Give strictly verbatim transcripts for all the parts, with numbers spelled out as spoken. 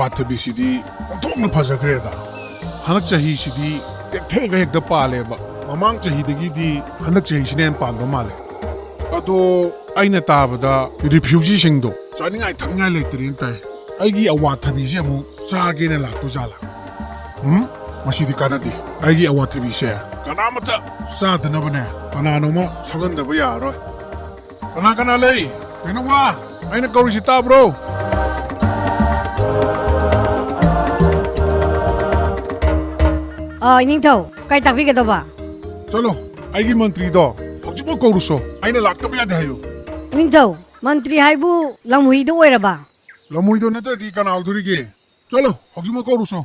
ꯑꯋꯥꯊꯕꯤꯁꯤꯗꯤ ꯑꯣꯟꯊꯣꯛꯅ ꯐꯖꯈ꯭ꯔꯦꯗ꯫ ꯍꯟꯗꯛ ꯆꯍꯤꯁꯤꯗꯤ ꯇꯦꯛꯊꯦꯛꯑꯒ ꯍꯦꯛꯇ ꯄꯥꯜꯂꯦꯕ꯫ ꯃꯃꯥꯡ ꯆꯍꯤꯗꯒꯤꯗꯤ ꯍꯟꯗꯛ ꯆꯍꯤꯁꯤꯅ ꯍꯦꯟꯅ ꯄꯥꯟꯕ ꯃꯥꯜꯂꯦ꯫ ꯑꯗꯣ ꯑꯩꯅ ꯇꯥꯕꯗ ꯔꯤꯐ꯭ꯌꯨꯖꯤꯁꯤꯡꯗꯣ ꯆꯥꯅꯤꯡꯉꯥꯏ ꯊꯛꯅꯤꯡꯉꯥꯏ ꯂꯩꯇ꯭ꯔꯦꯅ ꯇꯥꯏ꯫ ꯑꯩꯒꯤ ꯑꯋꯥꯊꯕꯤꯁꯦ ꯑꯃꯨꯛ ꯆꯥꯒꯦꯅ ꯂꯥꯛꯇꯣꯏꯖꯥꯠꯂꯥ? ꯎꯝ? ꯃꯁꯤꯗꯤ ꯀꯥꯟꯅꯗꯦ꯫ ꯑꯩꯒꯤ ꯑꯋꯥꯊꯕꯤꯁꯦ ꯀꯅꯥꯃꯠꯇ ꯆꯥꯗꯅꯕꯅꯦ, ꯀꯅꯥꯅꯣꯃ ꯁꯪꯍꯟꯗꯕ ꯌꯥꯔꯔꯣꯏ꯫ ꯀꯅꯥ ꯀꯅꯥ ꯂꯩ? ꯀꯩꯅꯣ ꯋꯥ? ꯑꯩꯅ ꯀꯧꯔꯤꯁꯤ ꯇꯥꯕ꯭ꯔꯣ? ꯑ, ꯏꯅꯤꯡꯊꯧ, ꯀꯥꯏ ꯇꯥꯛꯄꯤꯒꯗꯧꯕ? ꯆꯠꯂꯣ, ꯑꯩꯒꯤ ꯃꯟꯇ꯭ꯔꯤꯗꯣ ꯍꯧꯖꯤꯛꯃꯛ ꯀꯧꯔꯨꯁꯣ꯫ ꯑꯩꯅ ꯂꯥꯛꯇꯕ ꯌꯥꯗꯦ ꯍꯥꯏꯌꯨ꯫ ꯏꯅꯤꯡꯊꯧ, ꯃꯟꯇ꯭ꯔꯤ ꯍꯥꯏꯕꯨ ꯂꯝꯍꯨꯏꯗꯣ ꯑꯣꯏꯔꯕ? ꯂꯝꯍꯨꯏꯗꯣ ꯅꯠꯇ꯭ꯔꯗꯤ ꯀꯅꯥ ꯑꯣꯏꯗꯣꯔꯤꯒꯦ? ꯆꯠꯂꯣ, ꯍꯧꯖꯤꯛꯃꯛ ꯀꯧꯔꯨꯁꯣ꯫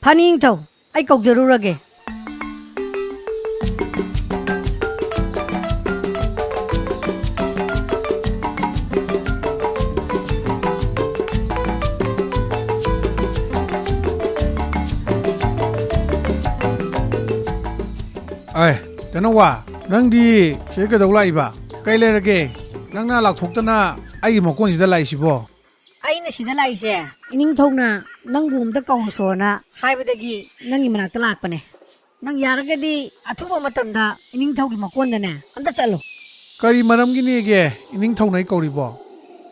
ꯐꯅꯤ, ꯏꯅꯤꯡꯊꯧ, ꯑꯩ ꯀꯧꯖꯔꯨꯔꯒꯦ꯫ ꯑꯦ, ꯇꯦꯅꯧꯋꯥ, ꯅꯪꯗꯤ ꯁꯤꯗ ꯀꯩꯗꯧ ꯂꯥꯛꯏꯕ? ꯀꯩ ꯂꯩꯔꯒꯦ? ꯅꯪꯅ ꯂꯥꯎꯊꯣꯛꯇꯅ ꯑꯩꯒꯤ ꯃꯀꯣꯟꯁꯤꯗ ꯂꯥꯛꯏꯁꯤꯕꯣ? ꯑꯩꯅ ꯁꯤꯗ ꯂꯥꯛꯏꯁꯦ, ꯏꯅꯤꯡꯊꯧꯅ ꯅꯪꯕꯨ ꯑꯝꯇ ꯀꯧꯔꯨꯁꯣꯅ ꯍꯥꯏꯕꯗꯒꯤ ꯅꯪꯒꯤ ꯃꯅꯥꯛꯇ ꯂꯥꯛꯄꯅꯦ꯫ ꯅꯪ ꯌꯥꯔꯒꯗꯤ ꯑꯊꯨꯕ ꯃꯇꯝꯗ ꯏꯅꯤꯡꯊꯧꯒꯤ ꯃꯀꯣꯟꯗꯅꯦ ꯑꯝꯇ ꯆꯠꯂꯣ꯫ ꯀꯔꯤ ꯃꯔꯝꯒꯤꯅꯦꯒꯦ ꯏꯅꯤꯡꯊꯧꯅ ꯑꯩ ꯀꯧꯔꯤꯕꯣ?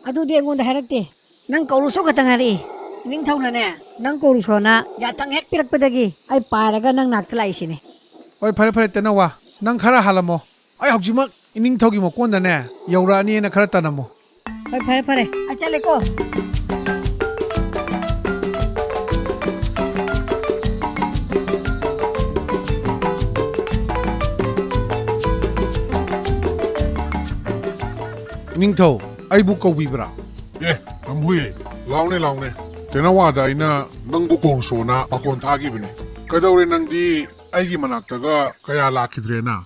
ꯑꯗꯨꯗꯤ ꯑꯩꯉꯣꯟꯗ ꯍꯥꯏꯔꯛꯇꯦ꯫ ꯅꯪ ꯀꯧꯔꯨꯁꯣ ꯈꯛꯇꯪ ꯍꯥꯏꯔꯛꯏ꯫ ꯏꯅꯤꯡꯊꯧꯅꯅꯦ, ꯅꯪ ꯀꯧꯔꯨꯁꯣꯅ ꯌꯥꯊꯪ ꯍꯦꯛ ꯄꯤꯔꯛꯄꯗꯒꯤ ꯑꯩ ꯄꯥꯏꯔꯒ ꯅꯪ ꯅꯥꯛꯇ ꯂꯥꯛꯏꯁꯤꯅꯦ꯫ ꯍꯣꯏ, ꯐꯔꯦ, ꯐꯔꯦ, ꯇꯦꯅꯧꯋꯥ, ꯅꯪ ꯈꯔ ꯍꯥꯜꯂꯝꯃꯣ꯫ ꯑꯩ ꯍꯧꯖꯤꯛꯃꯛ ꯏꯅꯤꯡꯊꯧꯒꯤ ꯃꯀꯣꯟꯗꯅꯦ ꯌꯧꯔꯛꯑꯅꯤꯅ ꯈꯔ ꯇꯅꯝꯃꯣ꯫ ꯍꯣꯏ, ꯐꯔꯦ, ꯐꯔꯦ, ꯑꯩ ꯆꯠꯂꯦꯀꯣ꯫ ꯏꯅꯤꯡꯊꯧ, ꯑꯩꯕꯨ ꯀꯧꯕꯤꯕ꯭ꯔꯥ? ꯑꯦ, ꯂꯝꯍꯨꯏ, ꯂꯥꯎꯅꯦ, ꯂꯥꯎꯅꯦ꯫ ꯇꯦꯅꯋꯥꯗ ꯑꯩꯅ ꯅꯪꯕꯨ ꯀꯧꯔꯨꯁꯣꯅ ꯄꯥꯈꯣꯟ ꯊꯥꯈꯤꯕꯅꯦ꯫ ꯀꯩꯗꯧꯔꯦ ꯅꯪꯗꯤ ꯑꯩꯒꯤ ꯃꯅꯥꯛꯇꯒ ꯀꯌꯥ ꯂꯥꯛꯈꯤꯗ꯭ꯔꯦꯅ?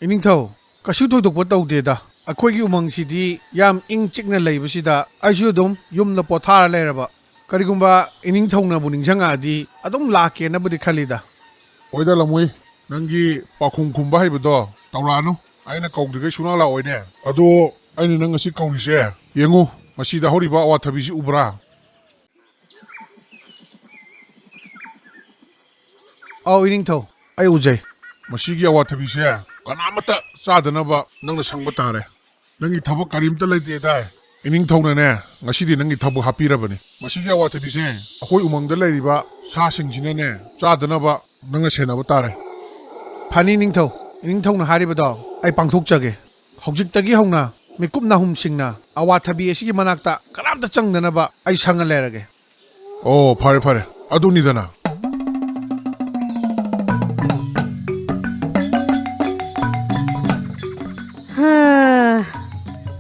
ꯏꯅꯤꯡꯊꯧ, ꯀꯩꯁꯨ ꯊꯣꯏꯗꯣꯛꯄ ꯇꯧꯗꯦꯗ꯫ ꯑꯩꯈꯣꯏꯒꯤ ꯎꯃꯪꯁꯤꯗꯤ ꯌꯥꯝ ꯏꯪ ꯆꯤꯛꯅ ꯂꯩꯕꯁꯤꯗ ꯑꯩꯁꯨ ꯑꯗꯨꯝ ꯌꯨꯝꯗ ꯄꯣꯊꯥꯔ ꯂꯩꯔꯕ꯫ ꯀꯔꯤꯒꯨꯝꯕ ꯏꯅꯤꯡꯊꯧꯅꯕꯨ ꯅꯤꯡꯁꯤꯡꯉꯛꯑꯗꯤ ꯑꯗꯨꯝ ꯂꯥꯛꯀꯦꯅꯕꯨꯗꯤ ꯈꯜꯂꯤꯗ꯫ ꯍꯣꯏꯗ ꯂꯝꯍꯨꯏ, ꯅꯪꯒꯤ ꯄꯥꯎꯈꯨꯝ ꯈꯨꯝꯕ ꯍꯩꯕꯗꯣ ꯇꯧꯔꯛꯑꯅꯨ꯫ ꯑꯩꯅ ꯀꯧꯗ꯭ꯔꯤꯈꯩ ꯁꯨꯡꯂꯥꯛ ꯂꯥꯛꯑꯣꯏꯅꯦ꯫ ꯑꯗꯣ ꯑꯩꯅ ꯅꯪ ꯉꯁꯤ ꯀꯧꯔꯤꯁꯦ, ꯌꯦꯡꯉꯨ, ꯃꯁꯤꯗ ꯍꯧꯔꯤꯕ ꯑꯋꯥꯊꯕꯤꯁꯤ ꯎꯕ꯭ꯔꯥ? ꯑꯧ, ꯏꯅꯤꯡꯊꯧ, ꯑꯩ ꯎꯖꯩ꯫ ꯃꯁꯤꯒꯤ ꯑꯋꯥꯊꯕꯤꯁꯦ ꯀꯅꯥꯃꯠꯇ ꯆꯥꯗꯅꯕ ꯅꯪꯅ ꯁꯪꯕ ꯇꯥꯔꯦ꯫ ꯅꯪꯒꯤ ꯊꯕꯛ ꯀꯔꯤꯝꯇ ꯂꯩꯇꯦ ꯗꯥꯏ? ꯏꯅꯤꯡꯊꯧꯅꯅꯦ, ꯉꯁꯤꯗꯤ ꯅꯪꯒꯤ ꯊꯕꯛ ꯍꯥꯞꯄꯤꯔꯕꯅꯤ꯫ ꯃꯁꯤꯒꯤ ꯑꯋꯥꯊꯕꯤꯁꯦ ꯑꯩꯈꯣꯏ ꯎꯃꯪꯗ ꯂꯩꯔꯤꯕ ꯁꯥꯁꯤꯡꯁꯤꯅꯅꯦ ꯆꯥꯗꯅꯕ ꯅꯪꯅ ꯁꯦꯟꯅꯕ ꯇꯥꯔꯦ꯫ ꯐꯅꯤ ꯏꯅꯤꯡꯊꯧ, ꯏꯅꯤꯡꯊꯧꯅ ꯍꯥꯏꯔꯤꯕꯗꯣ ꯑꯩ ꯄꯥꯡꯊꯣꯛꯆꯒꯦ꯫ ꯍꯧꯖꯤꯛꯇꯒꯤ ꯍꯧꯅ ꯃꯤꯀꯨꯞ ꯅꯥꯍꯨꯝꯁꯤꯡꯅ ꯑꯋꯥꯊꯕꯤ ꯑꯁꯤꯒꯤ ꯃꯅꯥꯛꯇ ꯀꯅꯥꯝꯇ ꯆꯪꯗꯅꯕ ꯑꯩ ꯁꯪꯉ ꯂꯩꯔꯒꯦ꯫ ꯑꯣ, ꯐꯔꯦ, ꯐꯔꯦ꯫ ꯑꯗꯨꯅꯤꯗꯅ꯫ ꯍꯥ,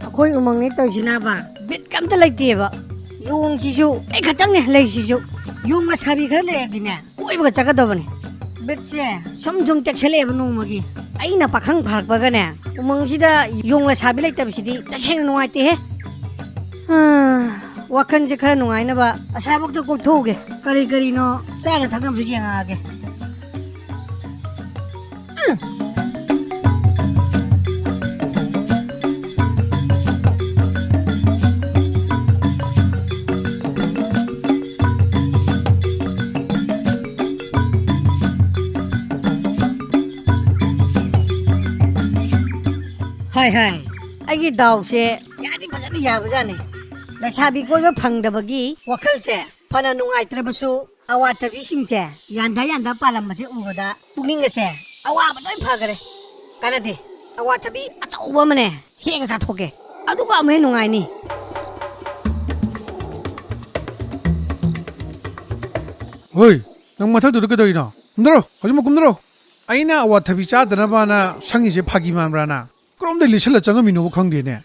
ꯑꯩꯈꯣꯏ ꯎꯃꯪꯅꯦ ꯇꯧꯔꯤꯁꯤꯅꯕ ꯕꯤꯠꯀ ꯑꯝꯇ ꯂꯩꯇꯦꯕ꯫ ꯌꯣꯡꯁꯤꯁꯨ ꯑꯩ ꯈꯛꯇꯪꯅꯦ ꯂꯩꯁꯤꯁꯨ꯫ ꯌꯣꯡ ꯂꯩꯁꯥꯕꯤ ꯈꯔ ꯂꯩꯔꯗꯤꯅꯦ, ꯀꯣꯏꯕꯒ ꯆꯠꯀꯗꯕꯅꯦ꯫ ꯕꯤꯠꯁꯦ ꯁꯨꯝ ꯁꯨꯝ ꯇꯦꯛꯁꯜꯂꯛꯑꯦꯕ ꯅꯣꯡꯃꯒꯤ꯫ ꯑꯩꯅ ꯄꯥꯈꯪ ꯐꯥꯔꯛꯄꯒꯅꯦ, ꯎꯃꯪꯁꯤꯗ ꯌꯣꯡ ꯂꯩꯁꯥꯕꯤ ꯂꯩꯇꯕꯁꯤꯗꯤ ꯇꯁꯦꯡꯅ ꯅꯨꯡꯉꯥꯏꯇꯦꯍꯦ꯫ ꯍꯥ, ꯋꯥꯈꯜꯁꯦ ꯈꯔ ꯅꯨꯡꯉꯥꯏꯅꯕ ꯑꯁꯥꯏꯕꯣꯛꯇ ꯀꯣꯏꯊꯣꯛꯎꯒꯦ꯫ ꯀꯔꯤ ꯀꯔꯤꯅꯣ ꯆꯥꯅ ꯊꯛꯅꯕꯁꯨ ꯌꯦꯡꯉꯛꯑꯒꯦ꯫ ꯍꯥꯏ ꯍꯥꯏ, ꯑꯩꯒꯤ ꯗꯥꯎꯁꯦ ꯌꯥꯗꯤ ꯐꯖꯅ ꯌꯥꯕꯖꯥꯠꯅꯤ꯫ ꯂꯩꯁꯥꯕꯤ ꯀꯣꯏꯕ ꯐꯪꯗꯕꯒꯤ ꯋꯥꯈꯜꯁꯦ ꯐꯅ ꯅꯨꯡꯉꯥꯏꯇ꯭ꯔꯕꯁꯨ, ꯑꯋꯥꯊꯕꯤꯁꯤꯡꯁꯦ ꯌꯥꯟꯊ ꯌꯥꯟꯊ ꯄꯥꯜꯂꯝꯕꯁꯦ ꯎꯕꯗ ꯄꯨꯛꯅꯤꯡ ꯑꯁꯦ ꯑꯋꯥꯕ ꯂꯣꯏ ꯐꯈꯔꯦ꯫ ꯀꯥꯟꯅꯗꯦ, ꯑꯋꯥꯊꯕꯤ ꯑꯆꯧꯕ ꯑꯃꯅꯦ ꯍꯦꯛꯑ ꯆꯥꯊꯣꯛꯀꯦ, ꯑꯗꯨꯒ ꯑꯃꯨꯛ ꯍꯦꯟꯅ ꯅꯨꯡꯉꯥꯏꯅꯤ꯫ ꯍꯣꯏ, ꯅꯪ ꯃꯊꯛꯇꯨꯗ ꯀꯩꯗꯧꯔꯤꯅꯣ? ꯀꯨꯝꯗꯔꯣ, ꯍꯧꯖꯤꯛꯃꯛ ꯀꯨꯝꯗꯔꯣ꯫ ꯑꯩꯅ ꯑꯋꯥꯊꯕꯤ ꯆꯥꯗꯅꯕꯅ ꯁꯪꯉꯤꯁꯦ ꯐꯥꯒꯤ ꯃꯥꯟꯕ꯭ꯔꯥꯅ? ꯀꯔꯣꯝꯗꯩ ꯂꯤꯠꯁꯜꯂ ꯆꯪꯉꯝꯃꯤꯅꯣꯕ ꯈꯪꯗꯦꯅꯦ꯫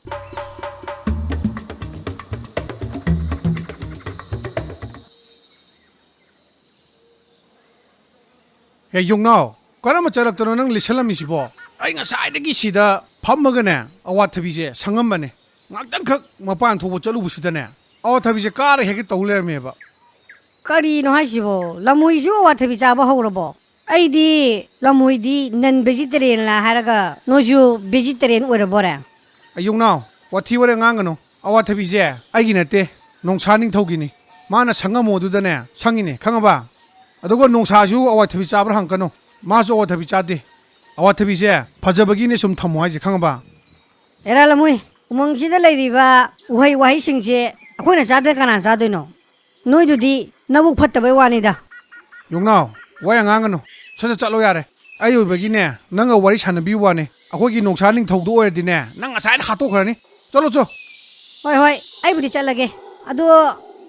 ꯑꯦ ꯌꯣꯡꯅꯥꯎ, ꯀꯔꯝꯕ ꯆꯔꯛꯇꯅꯣ ꯅꯪ ꯂꯤꯠꯁꯜꯂꯝꯃꯤꯁꯤꯕꯣ? ꯑꯩ ꯉꯁꯥꯏꯗꯒꯤ ꯁꯤꯗ ꯐꯝꯃꯒꯅꯦ ꯑꯋꯥꯊꯕꯤꯁꯦ ꯁꯪꯉꯝꯕꯅꯦ꯫ ꯉꯥꯛꯇꯪꯈꯛ ꯃꯄꯥꯟ ꯊꯣꯛꯄ ꯆꯠꯂꯨꯕꯁꯤꯗꯅꯦ ꯑꯋꯥꯊꯕꯤꯁꯦ ꯀꯥꯔ ꯍꯦꯛꯇ ꯇꯧ ꯂꯩꯔꯝꯃꯦꯕ꯫ ꯀꯔꯤꯅꯣ ꯍꯥꯏꯁꯤꯕꯣ? ꯂꯝꯍꯨꯏꯁꯨ ꯑꯋꯥꯊꯕꯤ ꯆꯥꯕ ꯍꯧꯔꯕꯣ? ꯑꯩꯗꯤ ꯂꯝꯍꯨꯏꯗꯤ non vegetarian ꯂ ꯍꯥꯏꯔꯒ ꯅꯣꯏꯁꯨ vegetarian ꯑꯣꯏꯔꯕꯣꯔꯦ? ꯑꯌꯨꯛꯅꯥꯎ, ꯋꯥꯊꯤ ꯋꯥꯔꯦꯝ ꯉꯥꯡꯒꯅꯨ꯫ ꯑꯋꯥꯊꯕꯤꯁꯦ ꯑꯩꯒꯤ ꯅꯠꯇꯦ, ꯅꯣꯡꯁꯥ ꯅꯤꯡꯊꯧꯒꯤꯅꯤ꯫ ꯃꯥꯅ ꯁꯪꯉꯝꯃꯣ ꯑꯗꯨꯗꯅꯦ ꯁꯪꯉꯤꯅꯦ, ꯈꯪꯉꯕ? ꯑꯗꯨꯒ ꯅꯣꯡꯁꯥꯁꯨ ꯑꯋꯥꯊꯕꯤ ꯆꯥꯕ꯭ꯔꯥ ꯍꯪꯉꯛꯀꯅꯨ꯫ ꯃꯥꯁꯨ ꯑꯋꯥꯊꯕꯤ ꯆꯥꯗꯦ꯫ ꯑꯋꯥꯊꯕꯤꯁꯦ ꯐꯖꯕꯒꯤꯅꯦ ꯁꯨꯝ ꯊꯝꯃꯣ ꯍꯥꯏꯁꯦ, ꯈꯪꯉꯕ? ꯑꯦꯔꯥ ꯂꯃꯨꯏ, ꯎꯃꯪꯁꯤꯗ ꯂꯩꯔꯤꯕ ꯎꯍꯩ ꯋꯥꯍꯩꯁꯤꯡꯁꯦ ꯑꯩꯈꯣꯏꯅ ꯆꯥꯗ꯭ꯔ ꯀꯅꯥ ꯆꯥꯗꯣꯏꯅꯣ? ꯅꯣꯏꯗꯨꯗꯤ ꯅꯕꯨꯛ ꯐꯠꯇꯕꯩ ꯋꯥꯅꯤꯗ꯫ ꯌꯣꯡꯅꯥꯎ, ꯋꯥ ꯌꯥꯝ ꯉꯥꯡꯒꯅꯨ꯫ ꯁꯠ ꯁꯠ ꯆꯠꯂꯣ ꯌꯥꯔꯦ꯫ ꯑꯩ ꯑꯣꯏꯕꯒꯤꯅꯦ, ꯅꯪꯒ ꯋꯥꯔꯤ ꯁꯥꯟꯅꯕꯤꯕ ꯋꯥꯅꯤ꯫ ꯑꯩꯈꯣꯏꯒꯤ ꯅꯣꯡꯁꯥ ꯅꯤꯡꯊꯧꯗꯨ ꯑꯣꯏꯔꯗꯤꯅꯦ, ꯅꯪ ꯉꯁꯥꯏꯅ ꯍꯥꯠꯇꯣꯛꯈ꯭ꯔꯅꯤ꯫ ꯆꯠꯂꯣ ꯆꯣ꯫ ꯍꯣꯏ, ꯍꯣꯏ, ꯑꯩꯕꯨꯗꯤ ꯆꯠꯂꯒꯦ꯫ ꯑꯗꯣ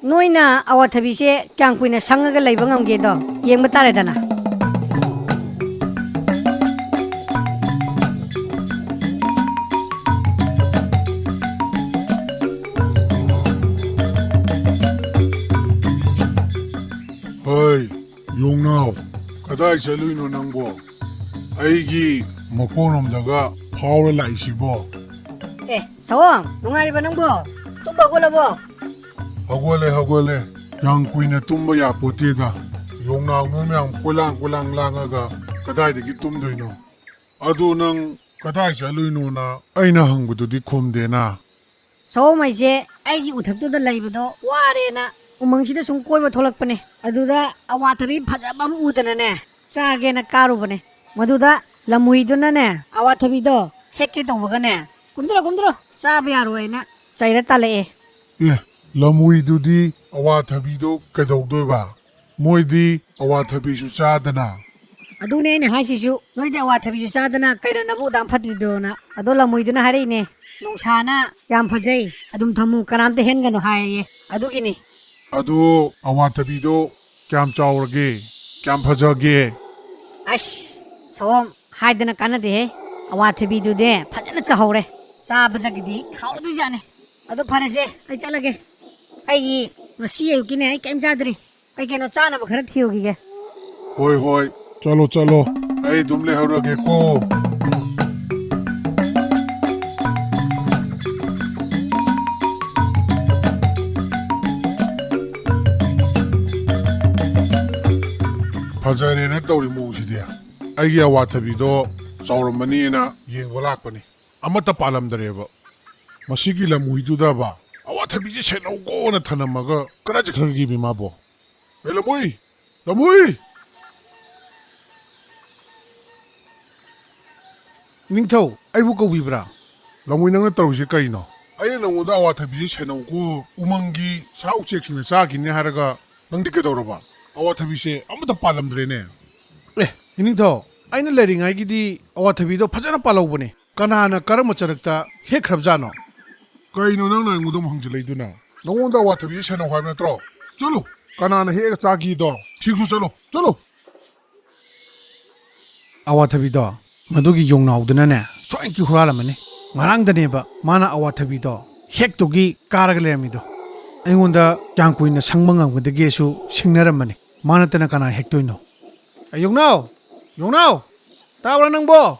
ꯅꯣꯏꯅ ꯑꯋꯥꯊꯕꯤꯁꯦ ꯀꯌꯥꯝ ꯀꯨꯏꯅ ꯁꯪꯉꯒ ꯂꯩꯕ ꯉꯝꯒꯦꯗꯣ ꯌꯦꯡꯕ ꯇꯥꯔꯦꯗꯅ꯫ ꯍꯣꯏ, ꯌꯣꯡꯅꯥꯎ, ꯀꯗꯥꯏ ꯆꯠꯂꯨꯏꯅꯣ ꯅꯪꯕꯣ? ꯑꯩꯒꯤ ꯃꯀꯣꯟꯔꯣꯝꯗꯒ ꯐꯥꯎꯔ ꯂꯥꯛꯏꯁꯤꯕꯣ? ꯑꯦ, ꯁꯑꯣꯝ, ꯅꯨꯡꯉꯥꯏꯔꯤꯕ ꯅꯪꯕꯣ? ꯇꯨꯝꯕ ꯍꯧꯒꯠꯂꯕꯣ? ꯍꯧꯒꯠꯂꯦ, ꯍꯧꯒꯠꯂꯦ꯫ ꯌꯥꯝ ꯀꯨꯏꯅ ꯇꯨꯝꯕ ꯌꯥꯄꯣꯠꯇꯦꯗ꯫ ꯌꯣꯡꯅꯥꯎ ꯅꯣꯏ ꯃꯌꯥꯝ ꯀꯣꯏꯂꯥꯡ ꯀꯣꯏꯂꯥꯡ ꯂꯥꯡꯉꯒ ꯀꯗꯥꯏꯗꯒꯤ ꯇꯨꯝꯗꯣꯏꯅꯣ? ꯑꯗꯨ ꯅꯪ ꯀꯗꯥꯏ ꯆꯠꯂꯨꯏꯅꯣꯅ ꯑꯩꯅ ꯍꯪꯕꯗꯨꯗꯤ ꯈꯨꯝꯗꯦꯅ꯫ ꯁꯑꯣꯝ ꯍꯥꯏꯁꯦ ꯑꯩꯒꯤ ꯎꯊꯛꯇꯨꯗ ꯂꯩꯕꯗꯣ ꯋꯥꯔꯦꯅ ꯎꯃꯪꯁꯤꯗ ꯁꯨꯝ ꯀꯣꯏꯕ ꯊꯣꯛꯂꯛꯄꯅꯦ꯫ ꯑꯗꯨꯗ ꯑꯋꯥꯊꯕꯤ ꯐꯖꯕ ꯑꯃ ꯎꯗꯅꯅꯦ, ꯆꯥꯒꯦꯅ ꯀꯥꯔꯨꯕꯅꯦ꯫ ꯃꯗꯨꯗ ꯂꯝꯍꯨꯏꯗꯨꯅꯅꯦ, ꯑꯋꯥꯊꯕꯤꯗꯣ ꯍꯦꯛꯀꯦ ꯇꯧꯕꯒꯅꯦ, "ꯀꯨꯝꯊꯔꯣ, ꯀꯨꯝꯊꯔꯣ, ꯆꯥꯕ ꯌꯥꯔꯣꯏꯅ" ꯆꯩꯔ ꯇꯥꯜꯂꯛꯑꯦ꯫ ꯑꯦ, ꯂꯝꯍꯨꯏꯗꯨꯗꯤ ꯑꯋꯥꯊꯕꯤꯗꯣ ꯀꯩꯗꯧꯗꯣꯏꯕ? ꯃꯣꯏꯗꯤ ꯑꯋꯥꯊꯕꯤꯁꯨ ꯆꯥꯗꯅ꯫ ꯑꯗꯨꯅꯦ ꯑꯩꯅ ꯍꯥꯏꯁꯤꯁꯨ, ꯅꯣꯏꯗꯤ ꯑꯋꯥꯊꯕꯤꯁꯨ ꯆꯥꯗꯅ ꯀꯩꯅꯣ ꯅꯕꯨꯛ ꯑꯗꯥꯝ ꯐꯠꯇ꯭ꯔꯤꯗꯣꯅ꯫ ꯑꯗꯣ ꯂꯝꯍꯨꯏꯗꯨꯅ ꯍꯥꯏꯔꯛꯏꯅꯦ, "ꯅꯣꯡꯁꯥꯅ ꯌꯥꯝ ꯐꯖꯩ, ꯑꯗꯨꯝ ꯊꯝꯃꯨ, ꯀꯅꯥꯝꯇ ꯍꯦꯟꯒꯅꯨ" ꯍꯥꯏꯌꯦ꯫ ꯑꯗꯨꯒꯤꯅꯤ꯫ ꯑꯗꯣ ꯑꯋꯥꯊꯕꯤꯗꯣ ꯀꯌꯥꯝ ꯆꯥꯎꯔꯒꯦ? ꯀꯌꯥꯝ ꯐꯖꯒꯦ? ꯑꯁ, ꯁꯑꯣꯝ, ꯍꯥꯏꯗꯅ ꯀꯥꯟꯅꯗꯦꯍꯦ꯫ ꯑꯋꯥꯊꯕꯤꯗꯨꯗꯤ ꯐꯖꯅ ꯆꯥꯍꯧꯔꯦ꯫ ꯆꯥꯕꯗꯒꯤꯗꯤ ꯍꯥꯎꯔꯗꯣꯏꯖꯥꯠꯅꯤ꯫ ꯑꯗꯣ ꯐꯔꯦꯁꯦ, ꯑꯩ ꯆꯠꯂꯒꯦ꯫ ꯑꯩꯒꯤ ꯉꯁꯤ ꯑꯌꯨꯛꯀꯤꯅꯦ, ꯑꯩ ꯀꯩꯝ ꯆꯥꯗ꯭ꯔꯤ꯫ ꯀꯩ ꯀꯩꯅꯣ ꯆꯥꯅꯕ ꯈꯔ ꯊꯤꯔꯨꯈꯤꯒꯦ꯫ ꯍꯣꯏ, ꯍꯣꯏ, ꯆꯠꯂꯣ, ꯆꯠꯂꯣ꯫ ꯑꯩ ꯑꯗꯨꯝ ꯂꯩꯍꯧꯔꯒꯦꯀꯣ꯫ ꯐꯖꯔꯦꯅ ꯇꯧꯔꯤ ꯃꯑꯣꯡꯁꯤꯗꯤ꯫ ꯑꯩꯒꯤ ꯑꯋꯥꯊꯕꯤꯗꯣ ꯆꯥꯎꯔꯝꯃꯅꯤꯅ ꯌꯦꯡꯕ ꯂꯥꯛꯄꯅꯤ꯫ ꯑꯃꯠꯇ ꯄꯥꯜꯂꯝꯗꯔꯦꯕ꯫ ꯃꯁꯤꯒꯤ ꯂꯝꯍꯨꯏꯗꯨꯗꯕ ꯑꯋꯥꯊꯕꯤꯁꯦ ꯁꯦꯟꯅꯧꯀꯣꯅ ꯊꯅꯝꯃꯒ ꯀꯗꯥꯏ ꯆꯠꯈ꯭ꯔꯒꯦꯃꯤ ꯃꯥꯕꯣ? ꯑꯦ ꯂꯝꯍꯨꯏ! ꯂꯝꯍꯨꯏ! ꯏꯅꯤꯡꯊꯧ, ꯑꯩꯕꯨ ꯀꯧꯕꯤꯕ꯭ꯔꯥ? ꯂꯝꯍꯨꯏ, ꯅꯪꯅ ꯇꯧꯔꯤꯁꯦ ꯀꯩꯅꯣ? ꯑꯩꯅ ꯅꯪꯉꯣꯟꯗ ꯑꯋꯥꯊꯕꯤꯁꯦ ꯁꯦꯟꯅꯧꯀꯣ, ꯎꯃꯪꯒꯤ ꯁꯥ ꯎꯆꯦꯛꯁꯤꯡꯅ ꯆꯥꯈꯤꯅꯤ ꯍꯥꯏꯔꯒ, ꯅꯪꯗꯤ ꯀꯩꯗꯧꯔꯕ? ꯑꯋꯥꯊꯕꯤꯁꯦ ꯑꯃꯠꯇ ꯄꯥꯜꯂꯝꯗ꯭ꯔꯦꯅꯦ꯫ ꯑꯦ, ꯏꯅꯤꯡꯊꯧ, ꯑꯩꯅ ꯂꯩꯔꯤꯉꯩꯒꯤꯗꯤ ꯑꯋꯥꯊꯕꯤꯗꯣ ꯐꯖꯅ ꯄꯥꯜꯍꯧꯕꯅꯦ꯫ ꯀꯅꯥꯅ ꯀꯔꯝꯕ ꯆꯔꯛꯇ ꯍꯦꯛꯈ꯭ꯔꯕꯖꯥꯠꯅꯣ? ꯀꯩꯅꯣ ꯅꯪꯅ ꯑꯩꯉꯣꯟꯗ ꯑꯃꯨꯛ ꯍꯪꯖꯤꯜꯂꯛꯏꯗꯨꯅ? ꯅꯉꯣꯟꯗ ꯑꯋꯥꯊꯕꯤ ꯁꯦꯟꯅꯧ ꯍꯥꯏꯕ ꯅꯠꯇ꯭ꯔꯣ? ꯆꯠꯂꯨ, ꯀꯅꯥꯅ ꯍꯦꯛꯑꯒ ꯆꯥꯈꯤꯗꯣ? ꯊꯤꯔꯨꯆꯣ, ꯆꯠꯂꯨ, ꯆꯠꯂꯨ꯫ ꯑꯋꯥꯊꯕꯤꯗꯣ ꯃꯗꯨꯒꯤ ꯌꯣꯡꯅꯥꯎꯗꯨꯅꯅꯦ ꯁꯣꯏꯅꯀꯤ ꯍꯨꯔꯥꯜꯂꯝꯃꯅꯤ꯫ ꯉꯔꯥꯡꯗꯅꯦꯕ ꯃꯥꯅ ꯑꯋꯥꯊꯕꯤꯗꯣ ꯍꯦꯛꯇꯨꯒꯤ ꯀꯥꯔꯒ ꯂꯩꯔꯝꯃꯤꯗꯣ꯫ ꯑꯩꯉꯣꯟꯗ ꯀꯌꯥꯝ ꯀꯨꯏꯅ ꯁꯪꯕ ꯉꯝꯒꯗꯒꯦꯁꯨ ꯁꯤꯡꯅꯔꯝꯕꯅꯤ꯫ ꯃꯥ ꯅꯠꯇꯅ ꯀꯅꯥ ꯍꯦꯛꯇꯣꯏꯅꯣ? ꯑꯦ, ꯌꯣꯡꯅꯥꯎ! ꯌꯣꯡꯅꯥꯎ! ꯇꯥꯕ꯭ꯔꯥ ꯅꯪꯕꯣ?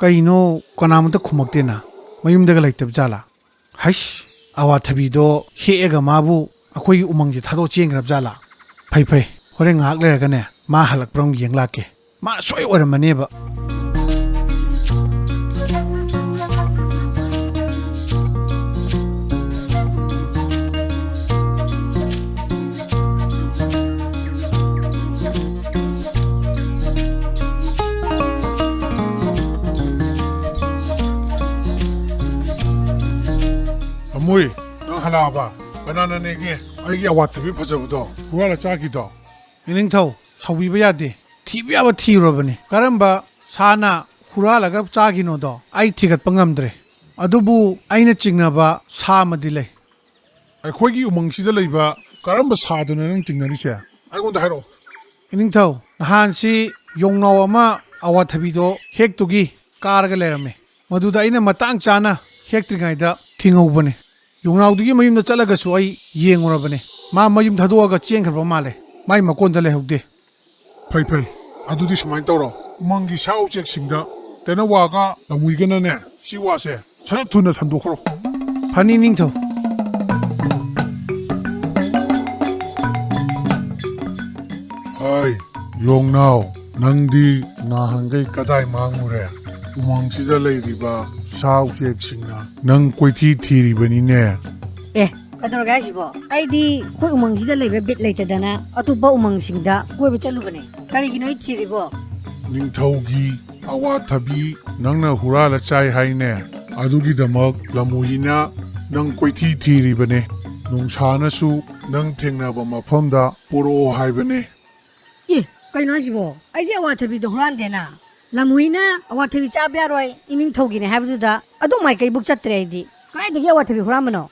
ꯀꯩꯅꯣ, ꯀꯅꯥꯃꯠꯇ ꯈꯨꯝꯃꯛꯇꯦꯅ? ꯃꯌꯨꯝꯗꯒ ꯂꯩꯇꯕ ꯖꯥꯠꯂꯥ? ꯍꯩꯁ, ꯑꯋꯥꯊꯕꯤꯗꯣ ꯍꯦꯛꯑꯒ ꯃꯥꯕꯨ ꯑꯩꯈꯣꯏꯒꯤ ꯎꯃꯪꯁꯦ ꯊꯥꯗꯣꯛ ꯆꯦꯟꯈ꯭ꯔꯕ ꯖꯥꯠꯂꯥ? ꯐꯩ, ꯐꯩ, ꯍꯣꯔꯦꯟ ꯉꯥꯏꯍꯥꯛ ꯂꯩꯔꯒꯅꯦ, ꯃꯥ ꯍꯜꯂꯛꯄ꯭ꯔꯥ ꯑꯃꯨꯛ ꯌꯦꯡ ꯂꯥꯛꯀꯦ꯫ ꯃꯥ ꯁꯣꯏ ꯑꯣꯏꯔꯝꯃꯅꯦꯕ꯫ ꯂꯝꯍꯨꯏ, ꯅꯪ ꯍꯜꯂꯛꯑꯕ? ꯀꯅꯥꯅ ꯅꯦꯒꯦ? ꯑꯩꯒꯤ ꯑꯋꯥꯊꯕꯤ ꯐꯖꯕꯗꯣ ꯍꯨꯔꯥꯜꯂ ꯆꯥꯈꯤꯗꯣ? ꯏꯅꯤꯡꯊꯧ, ꯁꯥꯎꯕꯤꯕ ꯌꯥꯗꯦ꯫ ꯊꯤꯕ ꯌꯥꯕ ꯊꯤꯔꯨꯔꯕꯅꯤ꯫ ꯀꯔꯝꯕ ꯁꯥꯅ ꯍꯨꯔꯥꯜꯂꯒ ꯆꯥꯈꯤꯅꯣꯗꯣ ꯑꯩ ꯊꯤꯒꯠꯄ ꯉꯝꯗ꯭ꯔꯦ꯫ ꯑꯗꯨꯕꯨ ꯑꯩꯅ ꯆꯤꯡꯅꯕ ꯁꯥ ꯑꯃꯗꯤ ꯂꯩ꯫ ꯑꯩꯈꯣꯏꯒꯤ ꯎꯃꯪꯁꯤꯗ ꯂꯩꯕ ꯀꯔꯝꯕ ꯁꯥꯗꯨꯅꯣ ꯅꯪ ꯆꯤꯡꯅꯔꯤꯁꯦ? ꯑꯩꯉꯣꯟꯗ ꯍꯥꯏꯔꯛꯑꯣ꯫ ꯏꯅꯤꯡꯊꯧ, ꯅꯍꯥꯟꯁꯤ ꯌꯣꯡꯅꯥꯎ ꯑꯃ ꯑꯋꯥꯊꯕꯤꯗꯣ ꯍꯦꯛꯇꯨꯒꯤ ꯀꯥꯔꯒ ꯂꯩꯔꯝꯃꯦ꯫ ꯃꯗꯨꯗ ꯑꯩꯅ ꯃꯇꯥꯡ ꯆꯥꯅ ꯍꯦꯛꯇ꯭ꯔꯤꯉꯩꯗ ꯊꯤꯡꯍꯧꯕꯅꯦ꯫ ꯌꯣꯡꯅꯥꯎꯗꯨꯒꯤ ꯃꯌꯨꯝꯗ ꯆꯠꯂꯒꯁꯨ ꯑꯩ ꯌꯦꯡꯉꯨꯔꯕꯅꯦ꯫ ꯃꯥ ꯃꯌꯨꯝ ꯊꯥꯗꯣꯛꯑꯒ ꯆꯦꯟꯈ꯭ꯔꯕ ꯃꯥꯜꯂꯦ꯫ ꯃꯥꯏ ꯃꯀꯣꯟꯗ ꯂꯩꯍꯧꯗꯦ꯫ ꯐꯩ, ꯐꯩ꯫ ꯑꯗꯨꯗꯤ ꯁꯨꯃꯥꯏꯅ ꯇꯧꯔꯣ꯫ ꯎꯃꯪꯒꯤ ꯁꯥ ꯎꯆꯦꯛꯁꯤꯡꯗ ꯇꯦꯅꯋꯥꯒ ꯂꯝꯍꯨꯏꯒꯅꯅꯦ, ꯁꯤ ꯋꯥꯁꯦ ꯁꯠ ꯊꯨꯅ ꯁꯟꯗꯣꯛꯈ꯭ꯔꯣ꯫ ꯐꯅꯤ, ꯅꯤꯡꯊꯧ꯫ ꯍꯥꯏ, ꯌꯣꯡꯅꯥꯎ, ꯅꯪꯗꯤ ꯅꯍꯥꯟꯈꯩ ꯀꯗꯥꯏ ꯃꯥꯡꯉꯨꯔꯦ? ꯎꯃꯪꯁꯤꯗ ꯂꯩꯔꯤꯕ ꯁꯥ ꯎꯆꯦꯛꯁꯤꯡꯅ ꯅꯪ ꯀꯣꯏꯊꯤ ꯊꯤꯔꯤꯕꯅꯤꯅꯦ꯫ ꯑꯦ, ꯀꯩꯗꯧꯔꯒꯦ ꯍꯥꯏꯁꯤꯕꯣ? ꯑꯩꯗꯤ ꯑꯩꯈꯣꯏ ꯎꯃꯪꯁꯤꯗ ꯂꯩꯕ ꯕꯤꯠ ꯂꯩꯇꯗꯅ ꯑꯇꯣꯞꯄ ꯎꯃꯪꯁꯤꯡꯗ ꯀꯣꯏꯕ ꯆꯠꯂꯨꯕꯅꯦ꯫ ꯀꯔꯤꯒꯤꯅꯣ ꯑꯩ ꯊꯤꯔꯤꯕꯣ? ꯅꯤꯡꯊꯧꯒꯤ ꯑꯋꯥꯊꯕꯤ ꯅꯪꯅ ꯍꯨꯔꯥꯜꯂ ꯆꯥꯏ ꯍꯥꯏꯅꯦ꯫ ꯑꯗꯨꯒꯤꯗꯃꯛ ꯂꯝꯍꯨꯏꯅ ꯅꯪ ꯀꯣꯏꯊꯤ ꯊꯤꯔꯤꯕꯅꯦ꯫ ꯅꯣꯡꯁꯥꯅꯁꯨ ꯅꯪ ꯊꯦꯡꯅꯕ ꯃꯐꯝꯗ ꯄꯨꯔꯛꯑꯣ ꯍꯥꯏꯕꯅꯦ꯫ ꯑꯦ, ꯀꯩꯅꯣ ꯍꯥꯏꯁꯤꯕꯣ? ꯑꯩꯗꯤ ꯑꯋꯥꯊꯕꯤꯗꯣ ꯍꯨꯔꯥꯟꯗꯦꯅ꯫ ꯂꯝꯍꯨꯏꯅ ꯑꯋꯥꯊꯕꯤ ꯆꯥꯕ ꯌꯥꯔꯣꯏ, ꯏꯅꯤꯡꯊꯧꯒꯤꯅꯦ ꯍꯥꯏꯕꯗꯨꯗ ꯑꯗꯨꯝ ꯃꯥꯏꯀꯩꯕꯨꯛ ꯆꯠꯇ꯭ꯔꯦ ꯑꯩꯗꯤ꯫ ꯀꯗꯥꯏꯗꯒꯤ ꯑꯋꯥꯊꯕꯤ ꯍꯨꯔꯥꯟꯕꯅꯣ?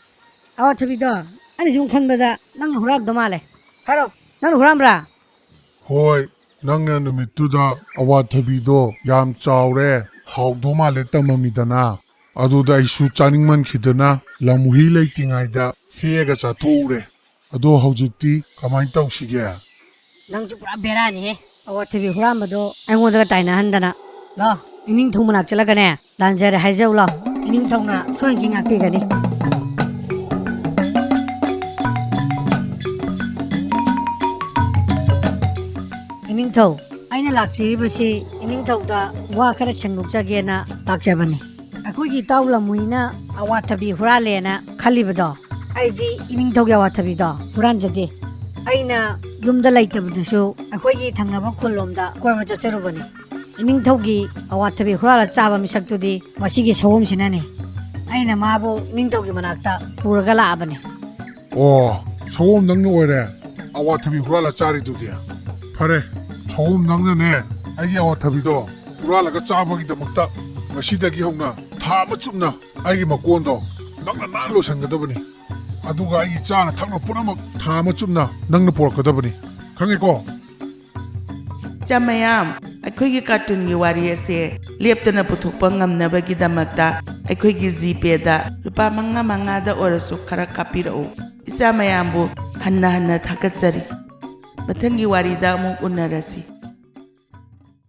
ꯑꯋꯥꯊꯕꯤꯗꯣ ꯑꯩꯅ ꯁꯨꯝ ꯈꯟꯕꯗ ꯅꯪꯅ ꯍꯨꯔꯥꯟꯕꯗꯣ ꯃꯥꯜꯂꯦ꯫ ꯍꯥꯏꯔꯣ, ꯅꯪꯅ ꯍꯨꯔꯥꯟꯕ꯭ꯔꯥ? ꯍꯣꯏ, ꯅꯪꯅ ꯅꯨꯃꯤꯠꯇꯨꯗ ꯑꯋꯥꯊꯕꯤꯗꯣ ꯌꯥꯝ ꯆꯥꯎꯔꯦ, ꯍꯥꯎꯗꯧ ꯃꯥꯜꯂꯦ ꯇꯝꯃꯝꯃꯤꯗꯅ꯫ ꯑꯗꯨꯗ ꯑꯩꯁꯨ ꯆꯥꯅꯤꯡꯃꯟꯈꯤꯗꯅ ꯂꯝꯍꯨꯏ ꯂꯩꯇ꯭ꯔꯤꯉꯩꯗ ꯍꯦꯛꯑꯒ ꯆꯥꯊꯣꯛꯎꯔꯦ꯫ ꯑꯗꯣ ꯍꯧꯖꯤꯛꯇꯤ ꯀꯃꯥꯏꯅ ꯇꯧꯁꯤꯒꯦ? ꯅꯪꯁꯨ ꯄꯨꯔꯥ ꯕꯦꯔꯥꯅꯤꯍꯦ꯫ ꯑꯋꯥꯊꯕꯤ ꯍꯨꯔꯥꯟꯕꯗꯣ ꯑꯩꯉꯣꯟꯗꯒ ꯇꯥꯏꯅꯍꯟꯗꯅ꯫ ꯂꯥꯎ, ꯏꯅꯤꯡꯊꯧ ꯃꯅꯥꯛ ꯆꯠꯂꯒꯅꯦ, ꯂꯥꯟꯖꯔꯦ ꯍꯥꯏꯖꯧ ꯂꯥꯎ꯫ ꯏꯅꯤꯡꯊꯧꯅ ꯁꯣꯏꯗꯅ ꯉꯥꯛꯄꯤꯒꯅꯤ꯫ ꯏꯅꯤꯡꯊꯧ, ꯑꯩꯅ ꯂꯥꯛꯆꯔꯤꯕꯁꯤ ꯏꯅꯤꯡꯊꯧꯗ ꯋꯥ ꯈꯔ ꯁꯦꯡꯗꯣꯛꯆꯒꯦꯅ ꯂꯥꯛꯆꯕꯅꯤ꯫ ꯑꯩꯈꯣꯏꯒꯤ ꯏꯇꯥꯎ ꯂꯝꯍꯨꯏꯅ ꯑꯋꯥꯊꯕꯤ ꯍꯨꯔꯥꯜꯂꯦꯅ ꯈꯜꯂꯤꯕꯗꯣ, ꯑꯩꯗꯤ ꯏꯅꯤꯡꯊꯧꯒꯤ ꯑꯋꯥꯊꯕꯤꯗꯣ ꯍꯨꯔꯥꯟꯖꯗꯦ꯫ ꯑꯩꯅ ꯌꯨꯝꯗ ꯂꯩꯇꯕꯗꯨꯁꯨ ꯑꯩꯈꯣꯏꯒꯤ ꯊꯪꯅꯕ ꯈꯨꯜꯂꯣꯝꯗ ꯀꯣꯏꯕ ꯆꯠꯆꯔꯨꯕꯅꯤ꯫ ꯏꯅꯤꯡꯊꯧꯒꯤ ꯑꯋꯥꯊꯕꯤ ꯍꯨꯔꯥꯜꯂ ꯆꯥꯕ ꯃꯤꯁꯛꯇꯨꯗꯤ ꯃꯁꯤꯒꯤ ꯁꯑꯣꯝꯁꯤꯅꯅꯤ꯫ ꯑꯩꯅ ꯃꯥꯕꯨ ꯏꯅꯤꯡꯊꯧꯒꯤ ꯃꯅꯥꯛꯇ ꯄꯨꯔꯒ ꯂꯥꯛꯑꯕꯅꯤ꯫ ꯑꯣ, ꯁꯑꯣꯝ ꯅꯪꯅ ꯑꯣꯏꯔꯦ ꯑꯋꯥꯊꯕꯤ ꯍꯨꯔꯥꯜꯂ ꯆꯥꯔꯤꯗꯨꯗꯤ꯫ ꯐꯔꯦ, ꯁꯑꯣꯝ ꯅꯪꯅꯅꯦ ꯑꯩꯒꯤ ꯑꯋꯥꯊꯕꯤꯗꯣ ꯍꯨꯔꯥꯜꯂꯒ ꯆꯥꯕꯒꯤꯗꯃꯛꯇ ꯉꯁꯤꯗꯒꯤ ꯍꯧꯅ ꯊꯥ ꯑꯃ ꯆꯨꯞꯅ ꯑꯩꯒꯤ ꯃꯀꯣꯟꯗꯣ ꯅꯪꯅ ꯅꯥꯟꯅ ꯂꯣꯏꯁꯤꯟꯒꯗꯕꯅꯤ꯫ ꯑꯗꯨꯒ ꯑꯩꯒꯤ ꯆꯥꯅ ꯊꯛꯅ ꯄꯨꯝꯅꯃꯛ ꯊꯥ ꯑꯃ ꯆꯨꯞꯅ ꯅꯪꯅ ꯄꯨꯔꯛꯀꯗꯕꯅꯤ꯫ ꯈꯪꯉꯦꯀꯣ? ꯏꯆꯥ ꯃꯌꯥꯝ, ꯑꯩꯈꯣꯏꯒꯤ ꯀꯥꯔꯇꯨꯟꯒꯤ ꯋꯥꯔꯤ ꯑꯁꯦ ꯂꯦꯞꯇꯅ ꯄꯨꯊꯣꯛꯄ ꯉꯝꯅꯕꯒꯤꯗꯃꯛꯇ ꯑꯩꯈꯣꯏꯒꯤ ꯖꯤꯄꯦꯗ ꯂꯨꯄꯥ ꯃꯉꯥ ꯃꯉꯥꯗ ꯑꯣꯏꯔꯁꯨ ꯈꯔ ꯀꯥꯞꯄꯤꯔꯛꯎ꯫ ꯏꯆꯥ ꯃꯌꯥꯝꯕꯨ ꯍꯟꯅ ꯍꯟꯅ ꯊꯥꯒꯠꯆꯔꯤ꯫ ꯃꯊꯪꯒꯤ ꯋꯥꯔꯤꯗ ꯑꯃꯨꯛ ꯎꯅꯔꯁꯤ꯫